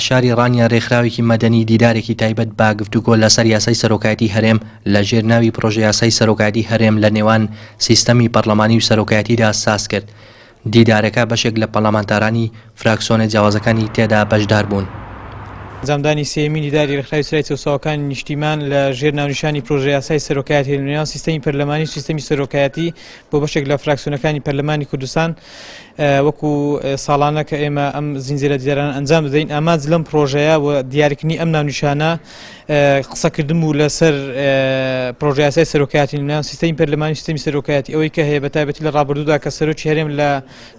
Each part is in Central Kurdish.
شاری ڕانیە رێکخراوێکی مەدەنی دیدارێکی تایبەت بە گفتوگۆ لەسەر یاسای سەرۆکایەتی هەرێم لە ژێر ناوی پرۆژەیاسای سەرۆکایەتی هەرێم لە نێوان سیستەمی پەڕلەمانی و سەرۆکایەتیدا سازکرد. دیدارەکە بەشێک لە پەڕلەمانتارانی فراکسۆنە جیاوازەکانی تێدا بەشدار بوون. ئەنجامدانی سێیەمین دیداری رێکخراوی چرای چەوساوەکانی نیشتیمان لە ژێر ناونیشانی پرۆژەیاسای سەرۆکایەتی لە نێوان سیستەمی پەرلەمانی و سیستەمی سەرۆکایەتی بۆ بەشێک لە فراکسیۆنەکانی پەرلەمانی کوردستان وەکو ساڵانە کە ئێمە ئەم زنجیرە دیدارانە ئەنجام دەدەین ئامانج لەم پرۆژەیە و دیاریکردنی ئەم ناونیشانە قسەکردن بوو لەسەر پرۆژەیاسای سەرۆکایەتی نێوان سیستەمی پەرلەمانی سیستەمی سەرۆکایەتی ئەوەی کە هەیە بە تایبەتی لە ڕابردوودا کە سەرۆکی هەرێم لە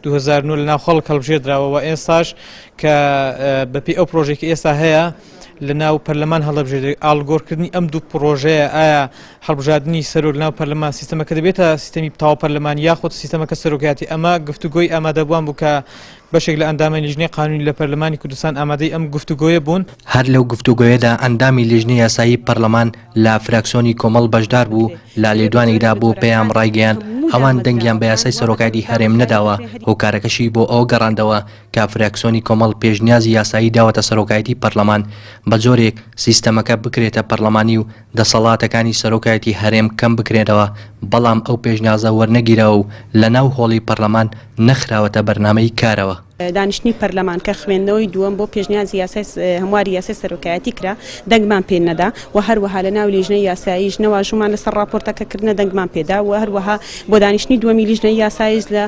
2009 لە ناو خەڵک هەڵبژێردراوە و ئێستاش کە بەپێی ئەو پرۆژەی کە ئێستا هەیە لە ناو پەرلەمان هەڵدەبژێردرێت ئاڵگۆرکردنی ئەم دوو پرۆژەیە ئایا هەڵبژاردنی سەرۆک لەناو پەرلەمان سیستەمەکە دەبێتە سیستەمی تەواو پەرلەمانی یاخود سیستەمەکە سەرۆکایەتی ئەمە گفتوگۆی ئامادەبووان بوو کە بەشێک لە ئەندامانی لیژنەی قانونی لە پەرلەمانی کوردستان ئامادەی ئەم گفتوگۆیە بوون. هەر لەو گفتوگۆیەدا ئەندامی لیژنەی یاسایی پەرلەمان لە فراکسۆنی کۆمەڵ بەشدار بوو، لە لێدوانێکدا بۆ پەیام ڕایگەیاند، ئەوان دەنگیان بە یاسای سەرۆکایەتی هەرێم نەداوە، هۆکارەکەشی بۆ ئەوە گەڕاندەوە کە فراکسۆنی کۆمەڵ پێشنیازی یاسایی داوەتە سەرۆکایەتی پەرلەمان بە جۆرێک سیستەمەکە بکرێتە پەرلەمانی و دەسەڵاتەکانی سەرۆکایەتی هەرێم کەم بکرێنەوە، بەڵام ئەو پێشنیازە وەرنەگیراوە و لەناو هۆڵی پەرلەمان نەخراوەتە بەرنامەی کارەوە. دانیشتنی پەرلەمان کە خوێندنەوەی دووەم بۆ پێشنیازی یاسای هەمواری یاسای سەرۆکایەتی کرا، دەنگمان پێ نەدا و هەروەها لە ناو لیژنەی یاساییش نە واژوومان لەسەر ڕاپۆرتەکە کرد نە دەنگمان پێ دا و هەروەها بۆ دانیشتنی دووەمی لیژنەی یاساییش لە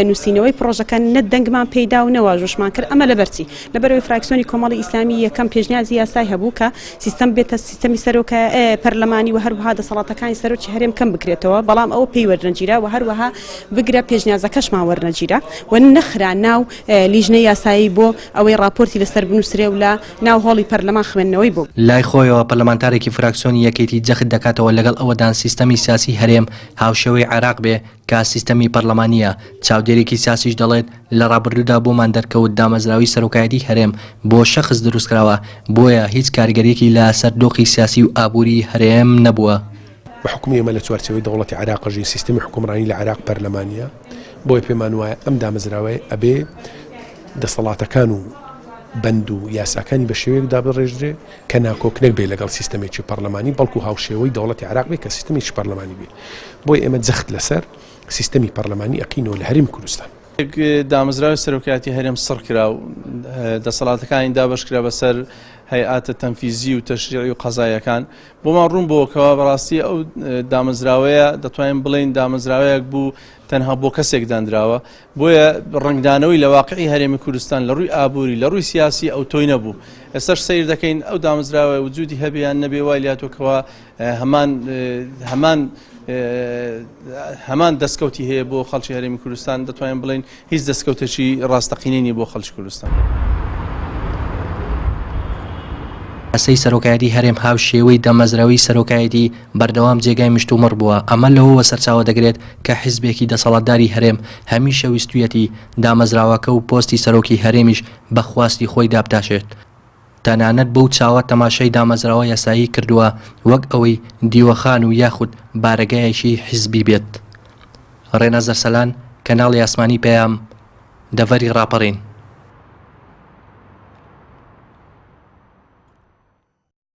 نووسینەوەی پڕۆژەکە نە دەنگمان پێی دا و نە واژووشمان کرد. ئەمە لەبەر چی؟ لەبەرئەوەی فراکسیۆنی کۆمەڵی ئیسلامی یەکەم پێشنیازی یاسای هەبوو کە سیستەم بێتە سیستەمی سەرۆکە پەرلەمانی و هەروەها دەسەڵاتەکانی سەرۆکی هەرێم کەم بکرێتەوە، بەڵام ئەوە پێی وەرنەگیرا و هەروەها بگرە پێشنیازەکەشمان وەرنەگیرا و نەخرا ناو لیژنەی یاسایی بۆ ئەوەی ڕاپۆرتی لەسەر بنووسرێ و لە ناو هۆڵی پەرلەمان خوێندنەوەی بۆ لای خۆیەوە پەرلەمانتارێکی فراکسیۆنی یەکێتی جەخت دەکاتەوە لەگەڵ ئەوەدان سیستەمی سیاسی هەرێم هاوشێوەی عێراق بێ کە سیستەمی پەرلەمانییە، چاودێرێکی سیاسیش دەڵێت، لە ڕابردوودا بۆمان دەرکەوت دامەزراوەی سەرۆکایەتی هەرێم بۆ شەخس دروستکراوە، بۆیە هیچ کاریگەرییەکی لە سەر دۆخی سیاسی و ئابووری هەرێم نەبووە. بە حوکمی ئێمە لە چوارچێوەی دەوڵەتی عێراق ئەژین، سیستەمی حوکمڕانی لە عێراق پەرلەمانییە، بۆیە پێمان وایە ئەم دامەزراوەیە ئەبێ دەسەڵاتەکان و بەند و یاساکانی بە شێوەیەک دابڕێژرێ کە ناکۆک نەبێ لەگەڵ سیستەمێکی پەرلەمانی، بەڵکو هاوشێوەی دەوڵەتی عێراق بێ کە سیستەمێکی پەرلەمانی بێ. بۆیە ئێمە جەخت لەسەر سیستەمی پەرلەمانی ئەکەینەوە لە هەرێمی کوردستان. دامەزراوی سەرۆکایەتی هەرێم سڕ کرا و دەسەڵاتەکانی دابەش کرا بەسەر هەیئاتە تەنفیزی و تەشریعی و قەزاییەکان. بۆمان ڕوون بۆوە کەوا بەڕاستی ئەو دامەزراوەیە دەتوانین بڵێین دامەزراوەیەک بوو تەنها بۆ کەسێک دانراوە، بۆیە ڕەنگدانەوەی لە واقعی هەرێمی کوردستان لە ڕووی ئابووری لە ڕووی سیاسی ئەوتۆی نەبوو. ئێستاش سەیر دەکەین ئەو دامەزراوە وجودی هەبێ یان نەبێ وای لێهاتووە کەوا هەمان هەمان هەمان دەستکەوتی هەیە بۆ خەڵکی هەرێمی کوردستان دەتوانین بڵێین هیچ دەستکەوتێکی ڕاستەقینەی نییە بۆ خەڵکی کوردستان. دەستەی سەرۆکایەتی هەرێم هاوشێوەی دامەزراوەی سەرۆکایەتی بەردەوام جێگای مشتومڕ بووە، ئەمە لەوەوە سەرچاوە دەگرێت کە حیزبێکی دەسەڵاتداری هەرێم هەمیشە ویستویەتی دامەزراوەکە و پۆستی سەرۆکی هەرێمیش بە خواستی خۆی دابتاشێت، تەنانەت بەو چاوە تەماشای دامەزراوە یاسایی کردووە وەک ئەوەی دیوەخان و یاخود بارەگایەکی حیزبی بێت. ڕێناز ئەرسەلان، کەناڵی ئاسمانی پەیام، دەڤەری ڕاپەڕین.